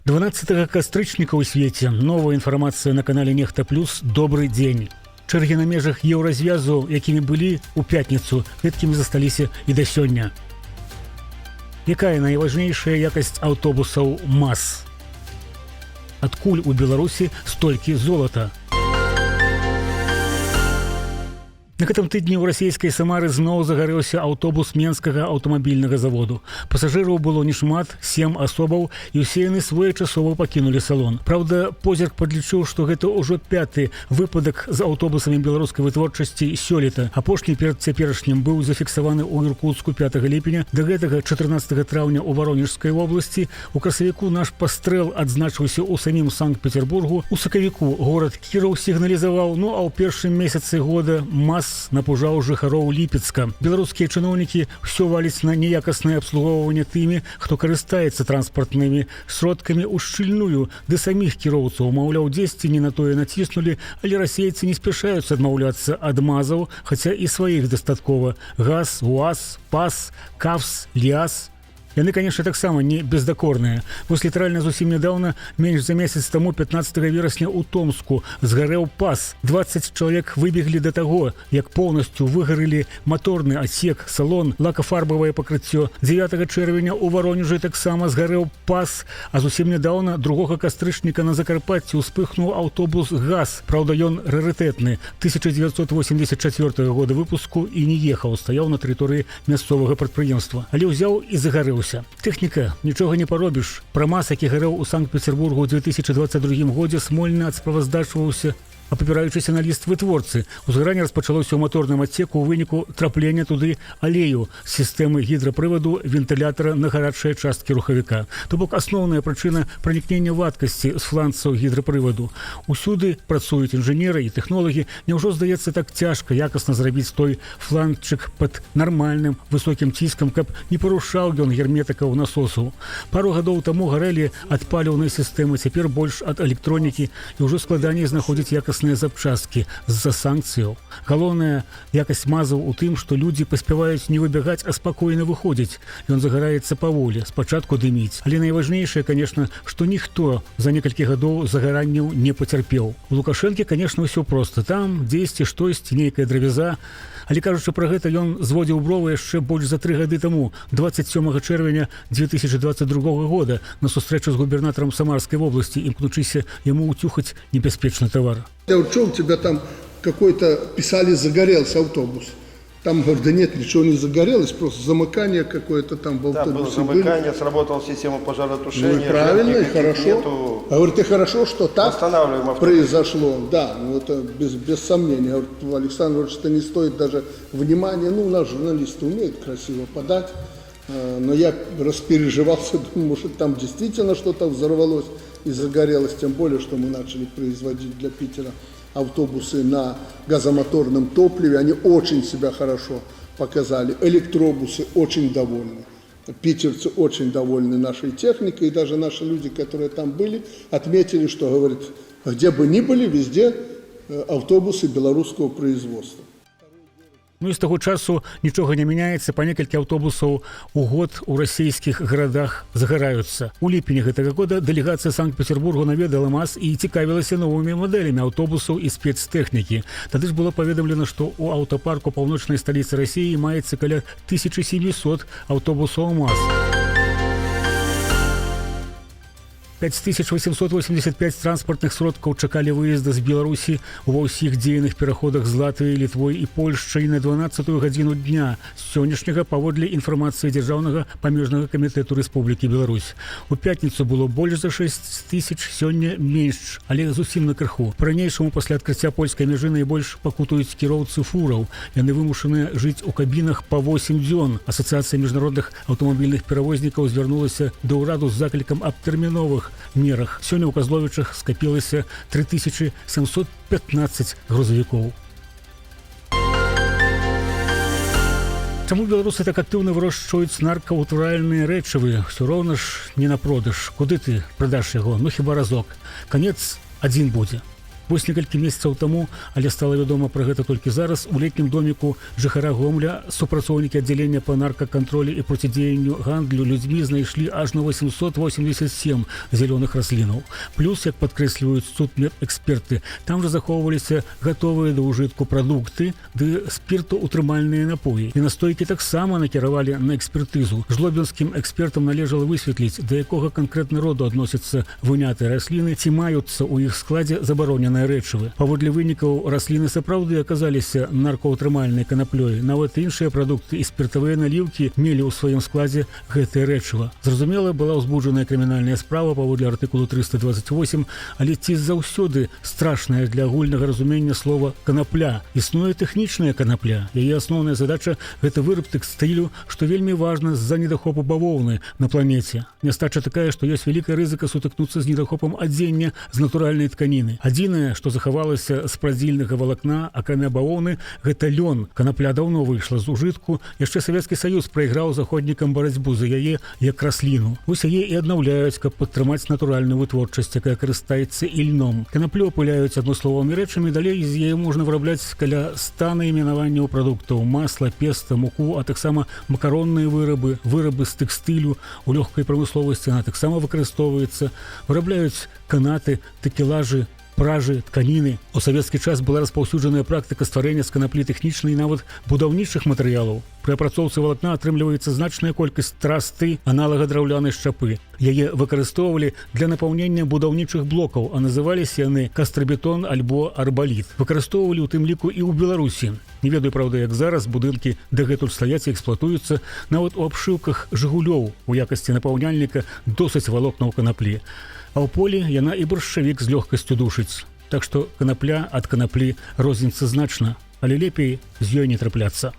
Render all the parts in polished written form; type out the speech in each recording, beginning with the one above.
12 кастрычніка ў свеце новая інфармацыя на канале Нехта Плюс. Добрый дзень. Чэргі на межах Еўразвязу, якімі былі ў пятніцу, гэткімі засталіся і да сёння. Якая найважнейшая якасць аўтобусаў МАЗ? Адкуль у Беларусі столькі золата? На гэтым тыдні ў расійскай Самары зноў загарэўся аўтобус Менскага аўтамабільнага заводу. Пасажыраў было не шмат, сем асобаў, і ўсе яны своечасова пакінулі салон. Праўда, Позірк падлічыў, што гэта ўжо пяты выпадак з аўтобусамі беларускай вытворчасці сёлета. Апошні перад цяперашнім быў зафіксаваны ў Іркутску 5 ліпеня, да гэтага 14 траўня ў Варонежскай вобласці. У красавіку наш пастрэл адзначыўся ў самім Санкт-Петербургу. У сакавіку горад Кіраў сігналізаваў, ну а ў першым месяцы года МАЗ напужаў жыхароў Ліпецка. Беларускія чыноўнікі ўсё валіць на неякаснае абслугоўванне тымі, хто карыстаецца транспартнымі сродкамі ў шчыльную, ды саміх кіроўцаў, маўляў, дзесьці не на тое націснулі, але расейцы не спяшаюцца адмаўляцца ад мазаў, хаця і сваіх дастаткова. ГАЗ, УАЗ, ПАЗ, КАФС, ЛіАЗ. Яны, конечно, таксама не бездакорныя. Вось літаральна зусім нядаўна, менш за месяц таму, 15 верасня, у Томску згарэў ПАЗ. 20 чалавек выбеглі да таго, як поўнасцю выгарылі маторны адсек, салон, лакафарбавае пакрыццё. 9 чэрвеня у Варонежы таксама згарэў ПАЗ, а зусім нядаўна, 2 кастрычніка, на Закарпацці ўспыхнуў аўтобус ГАЗ. Праўда, ён рарытэтны, 1984 года выпуску, і не ехаў, стаяў на тэрыторыі мясцовага прадпрыемства. Але ўзяў і загарэўся. Тэхніка, нічога не паробіш. Пра МАЗ, які гарэў у Санкт-Петербургу ў 2022 годзе, Смольны адсправаздачваўся, абапіраючыся на ліст вытворцы. Узгаранне распачалося ў маторным адсеку ў выніку траплення туды алею з сістэмы гідрапрываду вентылятара на гарачыя часткі рухавіка. То бок асноўная прычына — пранікнення вадкасці з фланцаў гідрапрываду. Усюды працуюць інжынеры і тэхнолагі. Няўжо, здаецца, так цяжка якасна зрабіць той фланчык пад нармальным высокім ціскам, каб не парушаў ён герметыкаў насосаў? Пару гадоў таму гарэлі ад паліўнай сістэмы, цяпер больш ад электронікі, і ўжо складаней знаходзіць якасныя запчасткі з-за санкцыяў. Галоўная якасць мазаў у тым, што людзі паспяваюць не выбягаць, а спакойна выходзіць. Ён загараецца паволі, спачатку дыміць. Але найважнейшае, конечно, што ніхто за некалькі гадоў загаранняў не пацярпеў. У Лукашэнкі, конечно, ўсё проста. Там дзесьці штосьці, нейкая драбяза. Але, кажучы пра гэта, ён зводзіў бровы яшчэ больш за 3 гады таму, 27 чэрвеня 2022 года, на сустрэчу з губернатарам Самарскай вобласці, імкнучыся яму уцюхаць небяспечны тавар. Я вот что у тебя там какой-то, писали, загорелся автобус. Там, говорят, да нет, ничего не загорелось, просто замыкание какое-то там в Да, было автобусе было. Замыкание, сработала система пожаротушения. Ну и правильно, и жертв никаких хорошо. нету. А говорит, и хорошо, что так Восстанавливаем автобус. Произошло. Да, ну это без сомнения. Говорит, Александр Иванович, это не стоит даже внимания. Ну, у нас журналисты умеют красиво подать. Но я распереживался, думаю, может, там действительно что-то взорвалось и загорелось. Тем более, что мы начали производить для Питера автобусы на газомоторном топливе. Они очень себя хорошо показали. Электробусы очень довольны. Питерцы очень довольны нашей техникой, и даже наши люди, которые там были, отметили, что, говорит, где бы ни были, везде автобусы белорусского производства. Ну і з таго часу нічога не мяняецца, па некалькі аўтобусаў у год у расійскіх гарадах загараюцца. У ліпені гэтага года дэлегацыя Санкт-Петербургу наведала МАЗ і цікавілася новымі мадэлямі аўтобусаў і спецтэхнікі. Тады ж было паведамлена, што ў аўтапарку паўночнай сталіцы Расіі маецца каля 1700 аўтобусаў МАЗ. 5885 транспартных сродкаў чакалі выезда з Беларусі ва ўсіх дзейных пераходах з Латвіяй, Літвой і Польшчай на 12 гадзіну дня сённяшняга, паводле інфармацыі Дзяржаўнага памежнага камітэту Рэспублікі Беларусь. У пятніцу было больш за 6 тысяч, сёння менш, але зусім на крыху. Па-ранейшаму пасля адкрыцця польскай мяжы найбольш пакутуюць кіроўцы фураў. Яны вымушаныя жыць у кабінах па 8 дзён. Асацыяцыя міжнародных аўтамабільных перавознікаў звярнулася да ўраду з заклікам аб тэрміновых мерах. Сёння ў Казловічах скапілася 3715 грузавікоў. Чаму беларусы так актыўна вырошчваюць наркаўтваральныя рэчывы? Усё роўна ж не на продаж. Куды ты прадаш яго? Ну хіба разок. Канец адзін будзе. Вось некалькі месяцаў таму, але стала вядома пра гэта толькі зараз, у летнім доміку жыхара Гомля супрацоўнікі аддзялення па наркакантролі і процідзеянню гандлю людзьмі знайшлі аж на 887 зялёных раслінаў. Плюс, як падкрэсліваюць судмедэксперты, там жа захоўваліся гатовыя да ўжытку прадукты ды спіртаўтрымальныя напоі. І настойкі таксама накіравалі на экспертызу. Жлобінскім экспертам належала высветліць, да якога канкрэтна роду адносяцца вынятыя расліны, ці маюцца ў іх складзе забароненыя рэчывы. Паводле вынікаў, расліны сапраўды аказаліся наркоўтрымальнай канаплёй. Нават іншыя прадукты і спіртавыя наліўкі мелі ў сваім складзе гэтае рэчыва. Зразумела, была ўзбуджаная крымінальная справа паводле артыкулу 328, але ці заўсёды страшная для агульнага разумення слова «канапля»? Існуе тэхнічная канапля. Яе асноўная задача — гэта выраб тэкстылю, што вельмі важна з-за недахопу бавоўны на планеце. Нястача такая, што ёсць вялікая рызыка сутыкнуцца з недахопам адзення з натуральнай тканіны. Адзінае, што захавалася з прадзільнага валакна, акрамя бавоўны, гэта лён. Канапля даўно выйшла з ужытку. Яшчэ Савецкі Саюз прайграў заходнікам барацьбу за яе як расліну. Вось яе і аднаўляюць, каб падтрымаць натуральную вытворчасць, якая карыстаецца ільном. Канаплю апыляюць адмысловымі рэчамі, далей з яе можна вырабляць каля 100 найменаванняў прадуктаў: масла, песта, муку, а таксама макаронныя вырабы, вырабы з тэкстылю, у лёгкай прамысловасці она таксама выкарыстоўваецца. Вырабляюць канаты, такелажы, пражы, тканіны. У савецкі час была распаўсюджаная практыка стварэння з канаплі тэхнічнай і нават будаўнічых матэрыялаў. Пры апрацоўцы валакна атрымліваецца значная колькасць трасты, аналага драўлянай шчапы. Яе выкарыстоўвалі для напаўнення будаўнічых блокаў, а называліся яны кастрабетон альбо арбаліт. Выкарыстоўвалі ў тым ліку і ў Беларусі. Не ведаю, праўда, як зараз, будынкі дагэтуль стаяць і эксплуатуюцца. Нават у абшыўках «Жыгулёў» у якасці напаўняльніка досыць валокнаў канаплі. А ў полі яна і баршчавік з лёгкасцю душыць. Так што канапля ад канаплі розніцца значна, але лепей з ёй не трапляцца.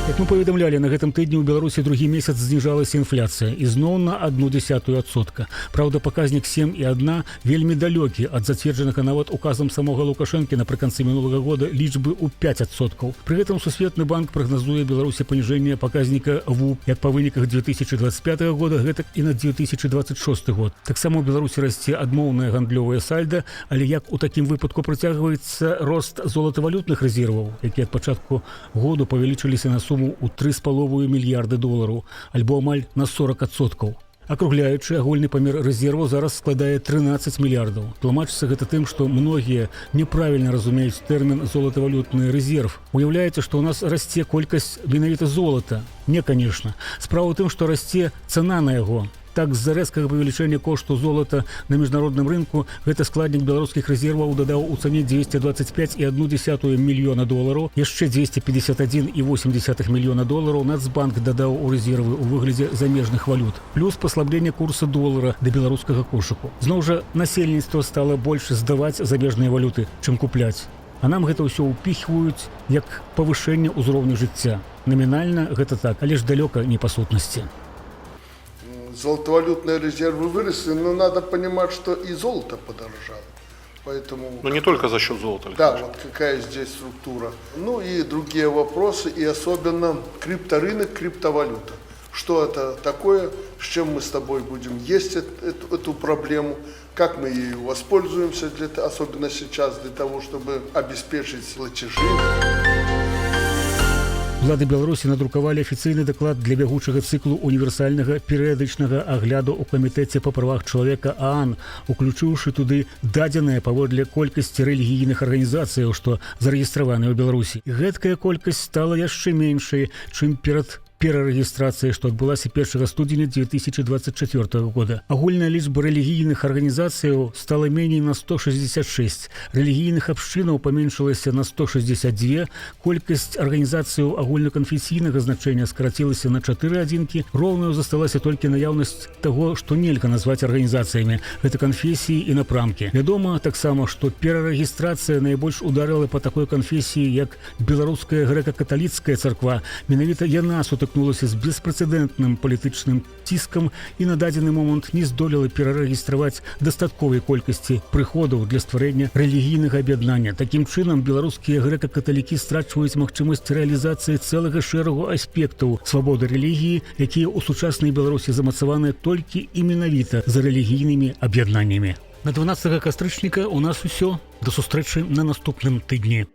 Як мы паведамлялі, на гэтым тыдні ў Беларусі другі месяц зніжалася інфляцыя, ізноў на 0,1%. Праўда, паказнік 7,1 вельмі далёкі ад зацверджанага нават указам самога Лукашэнкі напрыканцы мінулага года лічбы ў 5%. Пры гэтым Сусветны банк прагназуе Беларусі паніжэнне паказніка ВУП як па выніках 2025 года, гэтак і на 2026 год. Таксама ў Беларусі расце адмоўнае гандлёвае сальда, але як у такім выпадку працягваецца рост золатавалютных рэзерваў, які ад пачатку году павялічыліся на суму ў 3,5 мільярды долараў, альбо амаль на 40%. Акругляючы, агульны памер рэзерву зараз складае 13 мільярдаў. Тлумачыцца гэта тым, што многія няправільна разумеюць тэрмін «золатавалютны рэзерв». Уяўляецца, што ў нас расце колькасць менавіта золата. Не, конечно. Справа ў тым, што расце цана на яго. Так, з-за рэзкага павелічэння кошту золата на міжнародным рынку гэты складнік беларускіх рэзерваў дадаў у цане 225,1 мільёна долараў, яшчэ 251,8 мільёна долараў Нацбанк дадаў у рэзервы ў выглядзе замежных валют. Плюс паслабленне курса долара да беларускага кошыку. Зноў жа насельніцтва стала больш здаваць замежныя валюты, чым купляць. А нам гэта ўсё ўпіхваюць як павышэнне ўзроўню жыцця. Намінальна гэта так, але ж далёка не па сутнасці. Золотовалютные резервы выросли, но надо понимать, что и золото подорожало. Поэтому... Но не только за счет золота. Да, вот какая здесь структура. Ну и другие вопросы, и особенно крипторынок, криптовалюта. Что это такое, с чем мы с тобой будем есть эту проблему, как мы ею воспользуемся, особенно сейчас, для того, чтобы обеспечить платежи. Улады Беларусі надрукавалі афіцыйны даклад для бягучага цыклу універсальнага перыядычнага агляду ў Камітэце па правах чалавека ААН, уключыўшы туды дадзеныя паводле колькасці рэлігійных арганізацыяў, што зарэгістраваныя ў Беларусі. Гэткая колькасць стала яшчэ меншай, чым перад перарэгістрацыяй, што адбылася 1 студзеня 2024 года. Агульная лічба рэлігійных арганізацыяў стала меней на 166. Рэлігійных абшчынаў паменшылася на 162, колькасць арганізацыяў агульнаканфесійнага значэння скарацілася на 4 адзінкі, роўнаю засталася толькі наяўнасць таго, што нельга назваць арганізацыямі. Гэта канфесіі і напрамкі. Вядома таксама, што перарэгістрацыя найбольш ударыла па такой канфесіі, як беларуская грэка-каталіцкая царква. Менавіта яна сутыкнулася з беспрэцэдэнтным палітычным ціскам і на дадзены момант не здолела перарэгістраваць дастатковай колькасці прыходаў для стварэння рэлігійнага аб'яднання. Такім чынам, беларускія грэка-каталікі страчваюць магчымасць рэалізацыі цэлага шэрагу аспектаў свабоды рэлігіі, якія ў сучаснай Беларусі замацаваны толькі і менавіта за рэлігійнымі аб'яднаннямі. На 12 кастрычніка у нас усё. Да сустрэчы на наступным тыдні.